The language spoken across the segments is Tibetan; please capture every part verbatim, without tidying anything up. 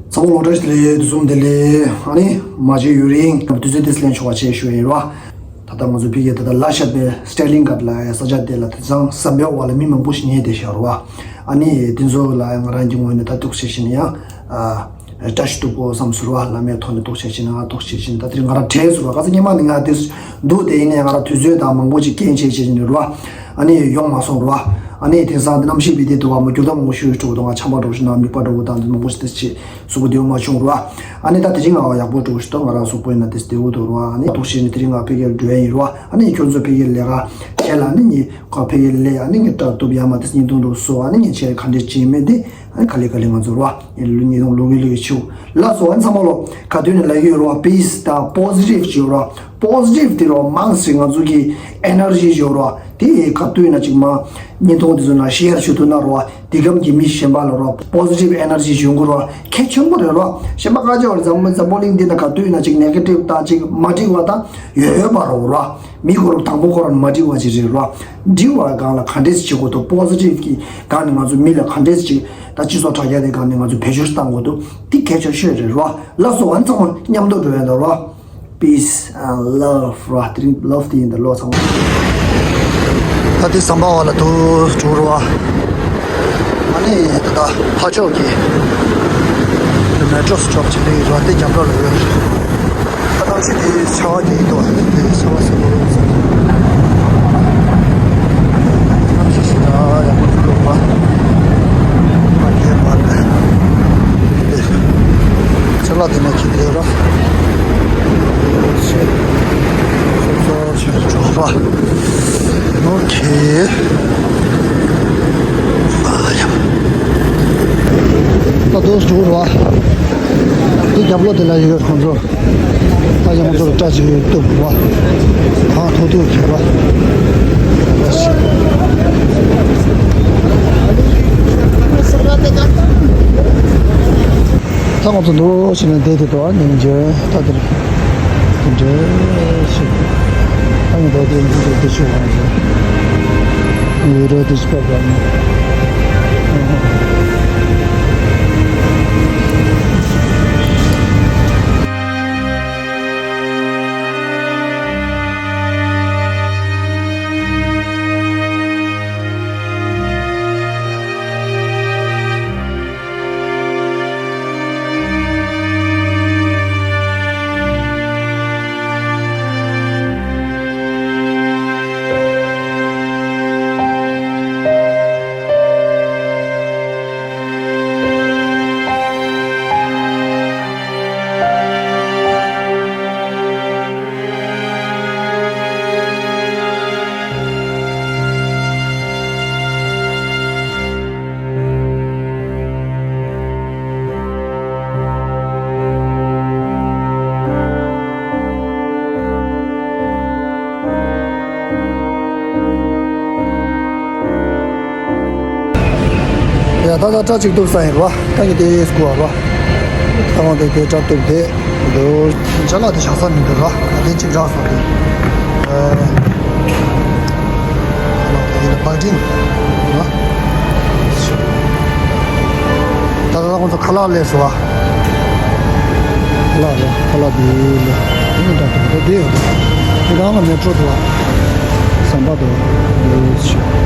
ཚང་མ་ལོ་བཀྲ་ཤིས་བདེ་ལེགས། དུས་གསུམ་བདེ་ལེགས། ཨ་ནི་མ་བརྗེད་ཡུན་རིང་དུས་ཚོད་དེ་ལེན་ཆོག་པ་བྱེད་ཞུ་ཡ་ཡིན་རོ། ད་ལྟ་ང་ཚོ་ཕ་གིར་ད་ལྟ་ལ་ཤ་པའི་སི་ཊེ་ལིང་ག་ལ་ཡ་ས་ཆ་དེ་ལ་དེང་སང་ཟམ་པའི་འོག་ལ་མི་མང་པོ་ཞིག་ཉལ་བསྡད་བཞག་རོ། ཨ་ནི་དེ་ཚོ་ལ་ང་རང་གི་ངོས་ནས་ད་འདུག་བྱས་བྱས་ནས་ཡང་ཨ་བཀྲ་ཤིས་སྒྲུབ་དགོས་བསམ་ཟེར་རོ། བླ་མའི་ཐོག་ནས་འདུག་བྱས་བྱས་ནས་ང་འདུག་བྱས་བྱས་ནས་ད་དེ་རིང་ང་རང་བྲེལ་ཟེར་རོ། ཁ་སང་སྔོན་མ་ནས་ང་དེ་འདུག་དེ་ཡིན་ནའི་ང་རང་དུས་ཚོད་དང་མང་པོ་ཅིག་རྐྱེན་བྱས་བྱས་ནས་རོ། ཨ་ནི་ཡོང་མ་སོང་རོ། ཨ་ནི་དེང་སང་དེ་གནམ་གཤིས་བི་དེ་འདུག་བ་མོ་འགྱུར་ལྡོག་མང་པོ་ཞིག་འགྲོ་གི་འདུག་ང་ཆམ་པ་འདྲ་བོ་ཞིག་ན་མིག་པ་འདྲ་བོ་དང་དེ་མང་པོ་ཞིག་དེ་ཅིག་གཟུགས་པོ་བདེ་བོ་མ་བྱུང་རོ། ཨ་ནི་ད་དེ་རིང་ང་ཡག་པོ་འགྲོ་ཞིག་འདུག་ང་རང་གཟུགས་པོ་ཡིན་ན་དེ་བདེ་བོ་འདུག་རོ། ཨ་ནི་འདུག་བྱས་ནས་དེ་རིང་ང་ཕ་གིར་འགྲོ་ཡ་ཡིན་རོ། ཨ་ནི་ཁྱོད་ཚོ་ཕ་གིར་ལས་ཀ་བྱས་ལ་ཨ་ནི་ངས་ཁ་ཕ་གིར་ལས་ཨ་ནི་ངས་སྐྲ་གཏུབ་ཡ་མ་དེ་བརྙན་ཐུང་འདྲ་བོ་བཟོ། ཨ་ནི་ངས་བྱས་ག་འདྲས་བྱས་མེད་དེ། ཨ་ནི་ག་ལེ་ག་ལེ་ང་ཚོ་རོ། ཨ་ནི་ལོ་ཉིས་སྟོང་ལོ་གི་ལོ་གི་ཆུ་ལ་སོ་ཨ་ནི་ཚང་མ་ལོ་ག་དུས་ནས་ལ་ཡོད་རོ། པི་སི་དང་པོ་སི་ཊིབ་བྱེད་རོ། པོ་སི་ཊིབ་དེ་རོ་མང་སེ་ང་ཚོ་གི་ཨེ་ནར་ཇི་ཡོད་རོ། དེ་ག་དུས་ན་ཅིག་མ་བརྙན་ཐུང་དེ་ཚོ་ན་ཤེར་ཞུ་ཐུབ་ན་རོ། དེ་གམ་གྱི་མི་གཞན་པ་ལ་རོ་པོ་སི་ཊིབ་ཨེ་ནར་ཇི་ཡོང་གི་རོ། གལ་ཆེན་པོ་རེད་རོ། གཞན་པ་ཁ་ཆེ་བ་རེད། འཛམ་འཛམ་བུ་གླིང་འདི་ན་ག་དུས་ན་ཅིག་ནེ་གེ་ཊིབ་དང་ཅིག་མ་འགྲིག་པ་དང་ཡོད་ཡོད་པ་རོ་རོ། མི་ཁོ་རང་དང་པོ་ཁོ་རང་མ་འགྲིག་པ་ཅིག་རེད་རོ། འགྲིག་པ་སྒང་ལ་ག་འདྲས་བྱེད་དགོས་འདུག་པོ་སི་ཊིབ་གི་སྒང་ནས་ང་ཚོ་མི་ལ་ག་འདྲས་ཅིག་ད་སྤྱི་ཚོགས་དྲ་རྒྱ་དེ་སྒང་ནས་ང་ཚོ་བེད་སྤྱོད་བཏང་དགོས་འདུག་དེ་གལ་ཆེ་ཤོས་རེད་རོ། ལགས་སོ་ཨ་ནི་ཚང་མ་མཉམ་དུ་འགྲོ་ཡ་འདུག་རོ། Peace and love ར། དེ་རིང་ལབ་དེ་ཡིན་ད་ལོ་ཚང་མ། ད་དེ་ཟམ་པ་བ་ལ་དུ་འགྲོ་རུ་བ། ཨ་ནི་ད་ལྟ་ཕ་ཕྱོགས་ཀྱི་མེ་ཊོ་སི་ཊོབ་ཅིག་རེད་ར། དེ་རྒྱབ་ལོགས་ལ་ཡོད། ད་གནམ་གཤིས་དེ་ཆར་པ་དེ་ཡིན་དོ། དེ་ཆར་པ་ཟེར་བ་རེད། གནམ་གཤིས་ཤིག་ད་ཡག་པོ་འདུག་ལོ་བ། མ་རྒྱས་པར། ཅ་ལག་དེ་ནས་ཁྱེར་ཡོད་ར། ཨོ་ཁེ། ད་དུང་འགྲོ་ར། དེ་རྒྱབ་ལོགས་དེ་ལ་ཡོད་ཁོང་ཚོ། ད་ཡང་ཁོང་ཚོ་ལ་སྐྲ་ཅིག་ཡོད་སྟོབས་ར། ཨ་ཐུག་ཐུག་ཁེ་ར། ད་ང་ཚོ་འདུག་ཕྱིན་ནས་བསྡད་དེ་འགྲོ་བ་ཉིན་རྗེས་ད་དེར་དེ་འདྲའི་ཞིག་ཨ་ནི་ད་དེ་འདི་འདྲའི་དེ་ཞིག་ཡོང་རེད། ཡུ་རོ་དེ་ཞིག་པ་ག་ནི། ཡ་ད་ད་སྐྲ་གཅིག་གཏུབ་ས་ཡིན་རོ། ད་ངས་དེ་སྐུ་བ་རོ། ད་ང་དེ་དེ་སྐྲ་གཏུབ་དེ་འདུག་ཅ་ལག་དེ་བཞག་ས་མི་འདུག་རོ། དེ་གཅིག་རག་སོང་དེ། ཨ་ལགས་དེ་ཡིན་ན་བ་ཏིན་རོ། ད་ད་ད་ཁོང་ཚོ་ཁ་ལག་ལས་སུ་བ། ལ་ར་ཁ་ལག་འདི་ལ་ཡིན་འདྲ་འདྲ་འདི་ཡོད། འདི་གང་ལ་མེ་ཊོ་འདུག་བ། ཟམ་པ་འདུག་བ། འདི་ཆུ།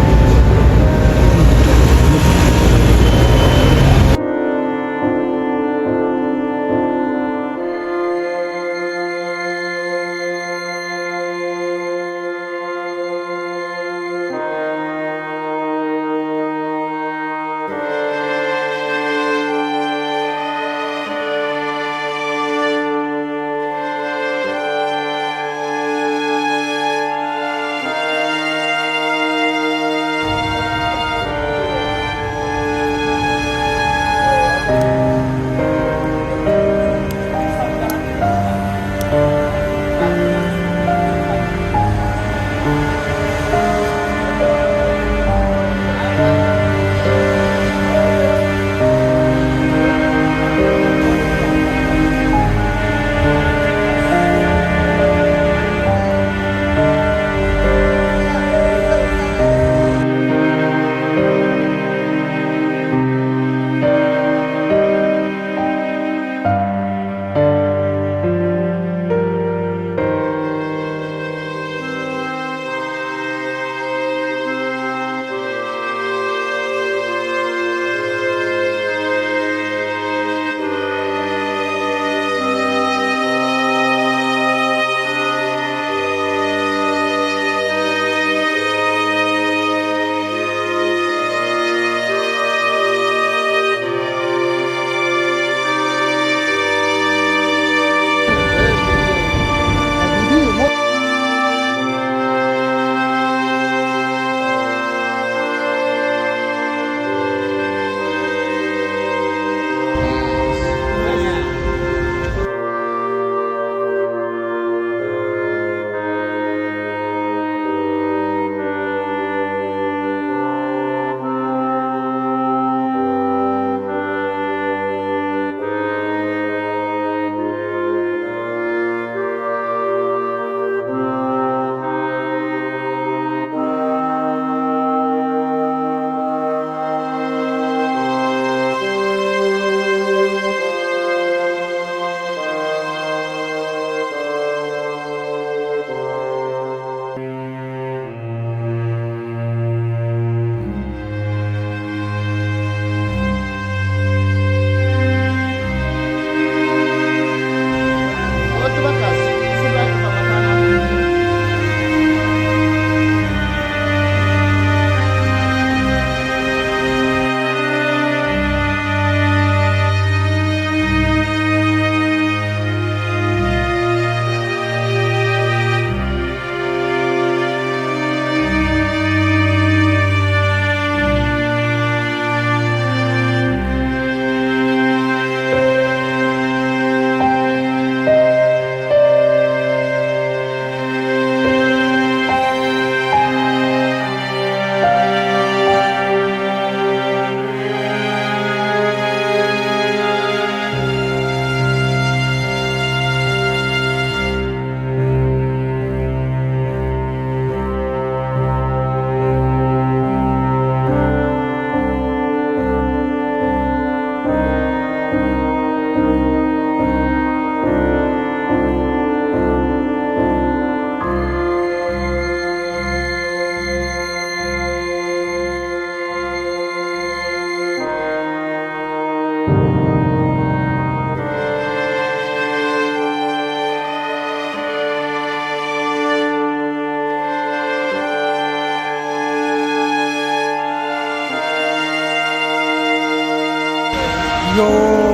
What's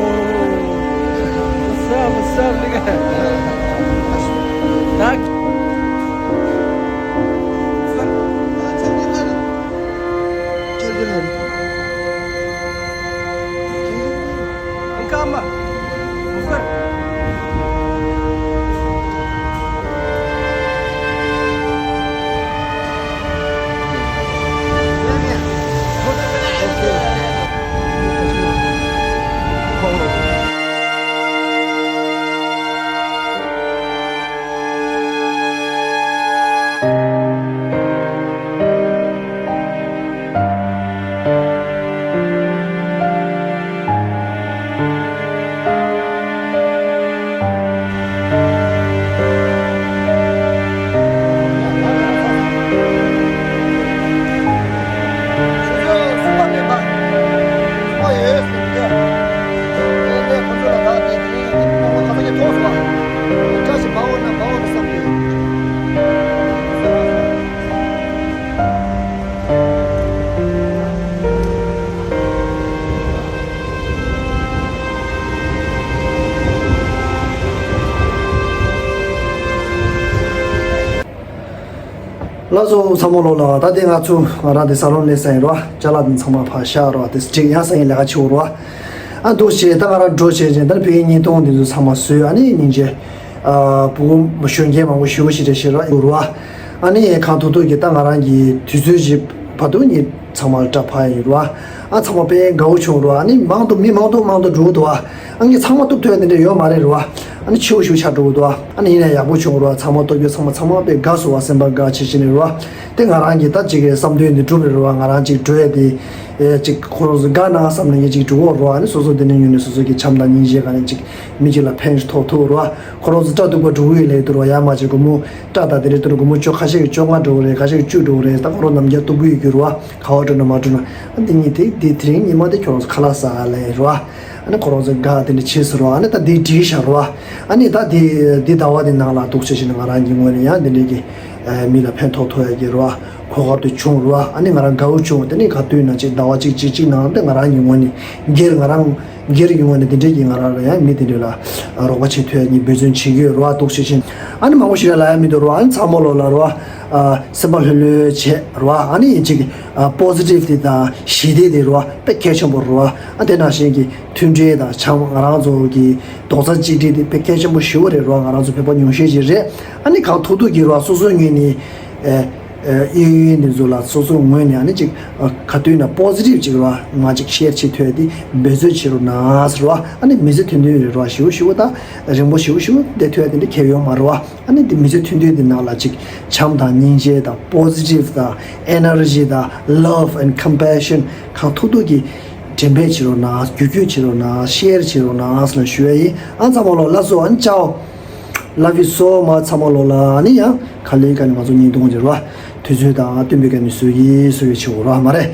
up, what's up, nigga? Doc? Come on. ལགས་སོ། ཚང་མ་ལོ་ལ། ད་དེ་ང་ཚོ་ང་རང་དེ་ས་ལོན་ལས་ས་ཡིན་རོ། ཅ་ལག་དེ་ཚང་མ་ཕར་བཞག་རོ། དེ་སྒྲིག་ཡང་ས་ཡིན་ལས་ཀ་བྱེད་འོ་རོ། ཨ་འདུག་བྱས་ད་ང་རང་འགྲོ་བྱས་ཅན་ད་ཕ་གི་བརྙན་ཐུང་དེ་ཚོ་ཚང་མ་བཟོས། ཨ་ནི་སྙིང་རྗེ། ཨ་བུ་གུ་གཞོན་སྐྱེས་མང་པོ་ཞེ་པོ་ཞིག་རེད་ཤེས་རོ་ཡོད་རོ། ཨ་ནི་གང་ཐུབ་ཐུབ་ཀྱིས་ད་ང་རང་གི་དུས་ཚོད་ཅིག་བར་དུ་ངས་ཚང་མ་ལ་སྐྲ་ཕར་ཡིན་རོ། ཨ་ཚང་མ་དཔེ་དགའ་བོ་བྱུང་རོ། ཨ་ནི་མང་དུ་མི་མང་དུ་མང་དུ་འགྲོ་གི་འདུག་ཨ་ངས་ཚང་མ་གཏུབ་ཐུབ་ཡ་དེ་འདྲ་ཡོད་མ་རེད་རོ། ཨ་ནི་ཆེ་བོ་ཞིག་ཆགས་འགྲོ་གི་འདུག་ཨ་ནི་ཡིན་ན་ཡག་པོ་བྱུང་རོ། ཚང་མ་གཏུབ་རྒྱུ་ཚང་མ་ཚང་མ་དཔེ་དགའ་སོང་བ། སེམས་པ་དགའ་ཆེ་ཆེ་ནས་རོ། དེ་ང་རང་གི་ད་ཅིག་བསམ་དོན་འདི་འགྲུབ་རེད་རོ། ང་རང་ཅིག་འགྲོ་ཡ་དེ་ཨེ་ཅིག་ཁོ་རང་ཚོ་དགའ་ན་བསམ་ནས་ངས་ཅིག་འགྲོ་གོ་རོ། ཨ་ནི་སོ་སོ་དེ་ནས་ཉོས་ནས་སོ་སོ་གི་འཆམ་དང་སྙིང་རྗེ་ག་ནས་ཅིག་མི་གཅིག་ལ་ཕན་ཞིག་ཐོགས་ཐུབ་རོ། ཁོ་རང་ཚོ་སྐྲ་གཏུབ་པ་འགྲོ་གི་ཡོད་ལས་འདུག་རོ། ཡར་མར་ཅིག་སྒོར་མོ་སྐྲ་དང་དེ་འདྲ་གཏུབ་ན་སྒོར་མོ་བཅོ་ཁ་ཤས་ཀྱི་བཅོ་ལྔ་འགྲོ་གི་རེད། ཁ་ཤས་ཀྱི་བཅུ་འགྲོ་གི་རེད། ད་ཁོ་རང་ནམ་རྒྱུན་གཏུབ་གི་ཡོད་ཀྱི་རོ། ག་བ་འགྲོ་ན་མ་འགྲོ་ན། ཨ་འདི་གཉིས་དེ་དེ་དེ་རིང་ཉི་མ་དེ་ཁྱོད་རང་ཚོ་ཁ་ལག་ཟ་ལས་རོ། ཨ་ནི་ཁོ་རང་ཚོ་དགའ་དེ་འདྲ་བྱས་ཟེར་རོ། ཨ་ནི་ད་དེ་བསྒྲིགས་བཞག་རོ། ཨ་ནི་ད་དེ་དེ་ཟླ་བ་དེ་ནང་ལ་འདུག་བྱས་བྱས་ནས་ང་རང་གི་ངོས་ནས་ཡང་དེ་འདྲའི་གི་ཨ་མི་ལ་ཕན་ཐོགས་ཐུབ་ཡ་གི་རོ། གོ་སྐབས་དེ་བྱུང་རོ། ཨ་ནི་ང་རང་དགའ་བོ་བྱུང་། དེ་ནི་ག་དུས་ན་ཅིག་ཟླ་བ་གཅིག་གཅིག་གཅིག་ནང་དེ་ང་རང་གི་ངོས་ནས་སྒེར་ང་རང་སྒེར་གྱི་ངོས་ནས་དེ་འདྲའི་གི་ང་རང་ལ་ཡང་མི་དེ་འདྲ་ལ་རོགས་པ་བྱེད་ཐུབ་ཡ་གི་འབད་བརྩོན་བྱེད་ཀྱི་ཡོད་རོ། འདུག་བྱས་བྱས་ཨ་ནི་མང་པོ་ཞིག་ལ་ལབ་ཡ་མི་འདུག་རོ། ཨ་ནི་ཚང་མ་ལོ་ལ་རོ། ཨ་སེམས་པ་ལྷོད་ལྷོད་བྱེད་རོ། ཨ་ནི་ཅིག་ཨ་པོ་སི་ཊིབ་དེ་དང་ཞི་བདེ་དེ་རོ། དཔེ་གལ་ཆེན་པོ་རོ། ཨ་དེ་ནང་བཞིན་གྱི་མཐུན་སྒྲིལ་དང་འཆམ་ང་རང་ཚོ་གི་རྡོག་རྩ་གཅིག་སྒྲིལ་དེ་དཔེ་གལ་ཆེན་པོ་ཞེ་པོ་རེད་རོ། ང་རང་ཚོ་བོད་པ་ཉུང་ཤས་ཅིག་རེད། ཨ་ནི་གང་ཐུབ་ཐུབ་ཀྱིས་རོ། སོ་སོའི་ངོས་ནས་ཨ་ཨ་གཡས་གཡོན་དེ་ཚོ་ལ་སོ་སོའི་ངོས་ནས་ཨ་ནི་ཅིག་ཨ་ག་དུས་ན་པོ་སི་ཊིབ་ཅིག་རོ། ང་ཅིག་ཤེར་བྱེད་ཐུབ་ཡ་དེ་འབད་རྩོལ་བྱེད་རོགས་གནང་ཟེར་རོ། ཨ་ནི་མི་ཚེ་མཐུན་མཐུན་རེད་རོ། ཞེ་པོ་ཞེ་པོ་དང་རིང་པོ་ཞེ་པོ་ཞེ་པོ་བསྡད་ཐུབ་ཡ་དེ་འདྲ་གལ་ཡོད་མ་རེད་བ། ཨ་ནི་འདི་མི་ཚེ་མཐུན་སྒྲིལ་འདི་ནང་ལ་ཅིག་བྱམས་དང་སྙིང་རྗེ་དང་པོ་སི་ཊིབ་དང་ཨེ་ནར་ཇི་དང་love and compassion གང་ཐུབ་ཐུབ་ཀྱིས་འགྲེམས་སྤེལ་བྱེད་རོགས་གནང་། བརྒྱུད་སྐྱོད་བྱེད་རོགས་གནང་། ཤེར་བྱེད་རོགས་གནང་ཟེར་ཞུ་ཡ་ཡིན། ཨ་ཚང་མ་ལོ་ལགས་སོ། ཨ་ནི་ཅའོ། Love you so much ཚང་མ་ལོ་ལ། ཨ་ནི་ཡང་ག་ལེ་ག་ནི་ང་ཚོ་བརྙན་ཐུང་བྱེད་རོགས། དུས་ཚོད་དང་བསྟུན་པའི་ག་ནི་བཟོ་གི་བཟོ་གི་བྱེད་རོགས་མ་རེད།